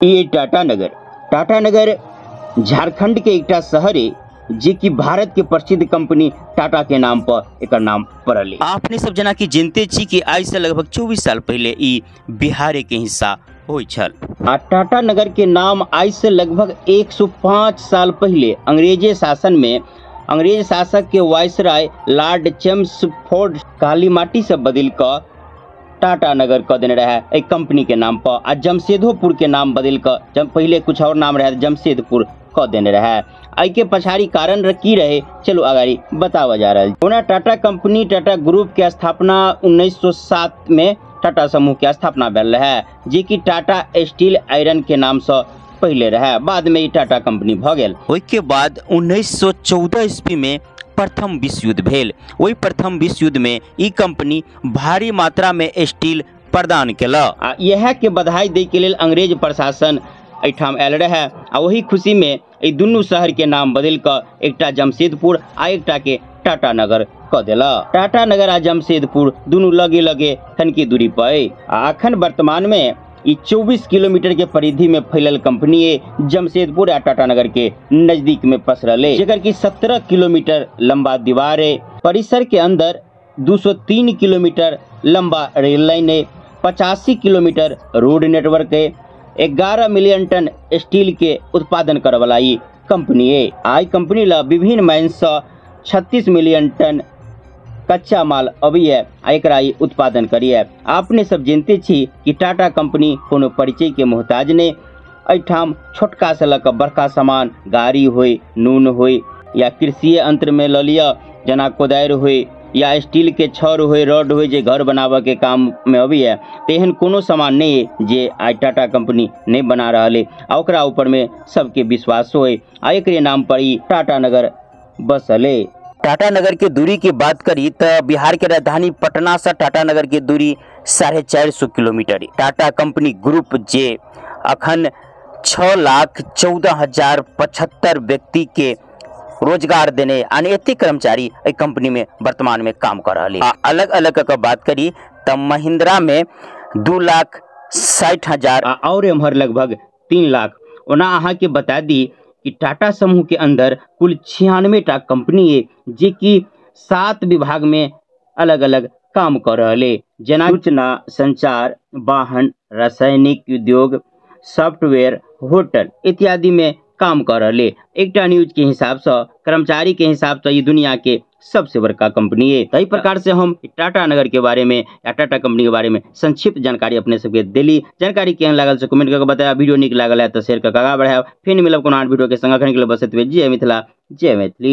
ये टाटा नगर, टाटा नगर झारखंड के एकटा शहर है जे कि भारत के प्रसिद्ध कंपनी टाटा के नाम पर एकर नाम पड़ल। अपने सब जना कि जानते छी कि आज से लगभग 24 साल पहले ई बिहार के हिस्सा होई छल। आ टाटा नगर के नाम आज से लगभग 105 साल पहले अंग्रेजी शासन में अंग्रेज शासक के वायसराय लॉर्ड चेम्सफोर्ड काली माटी से बदल क टाटा नगर क देने रहे एक कंपनी के नाम पर। आ जमशेदपुर के नाम बदल क, जब पहले कुछ और नाम रहे, जमशेदपुर क देने रहे। एहि के पछाड़ी कारण की रहे, चलो अगाड़ी बतावा जा रहा है। ओना टाटा कंपनी टाटा ग्रुप के स्थापना 1907 में टाटा समूह के स्थापना भेल रहे, जे कि टाटा स्टील आयरन के नाम से पहले रहे, बाद में टाटा कंपनी भ गेल। ओहिके बाद 1914 ईस्वी में प्रथम विश्व युद्ध भेल। ओहि प्रथम विश्व युद्ध में ई कंपनी भारी मात्रा में स्टील प्रदान केलक। आ इएह के बधाई दै के लेल अंग्रेज प्रशासन एहिठाम आयल रहे। आ ओही खुशी में एहि दुनू शहर के नाम बदलि कऽ एकटा जमशेदपुर आ एकटा के टाटा नगर कऽ देलक। टाटा नगर आ जमशेदपुर दुनू लगे लगे तनिकी दूरी पर अइ। आ अखन वर्तमान में ई 24 किलोमीटर के परिधि में फैलल कंपनी है जमशेदपुर आ टाटा नगर के नजदीक में पसरल है, जेकर की 17 किलोमीटर लंबा दीवार है। परिसर के अंदर 203 किलोमीटर लंबा रेल लाइन है, 85 किलोमीटर रोड नेटवर्क है, 11 मिलियन टन स्टील के उत्पादन करे वाला ई कंपनी है। आई कंपनी ला विभिन्न माइन से 36 मिलियन टन कच्चा माल अबैए आ एकरा ई उत्पादन करिए। अपने सब जानते छी कि टाटा कंपनी कोनो परिचय के मोहताज नहीं। एहिठाम छोटका से लऽ कऽ बड़का सामान, गाड़ी होय, नून होय, या कृषि यंत्र में लऽ लिअ जेना कोदारि होय या स्टील के छड़ होय, रॉड होय जे घर बनाबऽ के काम में अबैए, तऽ एहन कोनो सामान नहीं है जे आइ टाटा कंपनी नहीं बना रहल है। आ ओकरा ऊपर में सबके विश्वासो है आ एकरे नाम पर ई टाटा नगर बसल है। टाटा नगर के दूरी की बात करी तो बिहार के राजधानी पटना से टाटा नगर के दूरी 450 किलोमीटर है। टाटा कंपनी ग्रुप जे अखन 6,14,075 व्यक्ति के रोजगार देने यानी एते कर्मचारी एहि कंपनी में वर्तमान में काम कर रहा है। अलग अलग के बात करी तो महिंद्रा में 2,60,000 और एम्हर लगभग 3 लाख। ओना अहाँ के बता दी कि टाटा समूह के अंदर कुल 96 टा कंपनी है जे कि 7 विभाग में अलग अलग काम कर रहा है, जेना सूचना, संचार, वाहन, रासायनिक उद्योग, सॉफ्टवेयर, होटल इत्यादि में काम कर रहा है। एकटा न्यूज के हिसाब से कर्मचारी के हिसाब से ये दुनिया के सबसे बड़का कंपनी है। कई प्रकार से हम टाटा नगर के बारे में या टाटा कंपनी के बारे में संक्षिप्त जानकारी अपने सबके दिली। जानकारी केहन लागल से कमेंट करके बताया। वीडियो नीक लागल है तो शेयर करके आगा बढ़ायब। फिर मिलब कोनो आन वीडियो के संग। अखन के लिए बस एतबे। जय मिथिला, जय मैथिली।